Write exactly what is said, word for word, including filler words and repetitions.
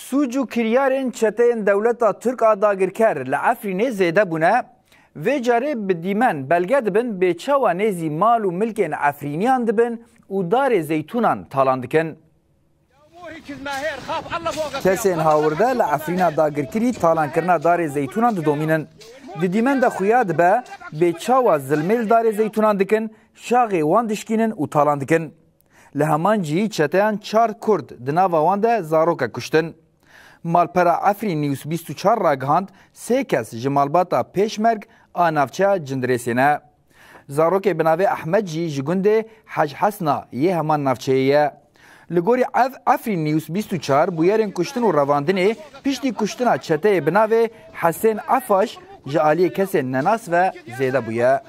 Sûc û kiryarên çeteyên dewleta Tirk a dagirker li Efrînê zêde bûne. Vê carê bi dîmen belge dibin bê çawa nêzî mal û milkên Efrîniyan dibin û darê zeytûnan talan dikin. Kesên hawirde li Efrîna dagirkirî talankirina darê zeytûnan didomînin. Di dîmen de xuya dibe bê çawa zilmê li darê zeytûnan dikin, şaxê wan dişkînin û talan dikin. Li heman cihî çeteyan çar Kurd di nava wan de zarokek kuştin. Malpera Efrîn News bîst û çar ragihand sê kes ji malbata Pêşmerg a navçeya Cindirêsê ne. Zarokê bi navê Ehmed jî ji gundê Hec Hesna yê heman navçeyê ye. Li gorî ev Efrîn News bîst û çar bûyerên kuştin û revandinê piştî kuştina çeteyê bi navê Hesên Efaş ji aliyê kesên nenas ve zêde bûye.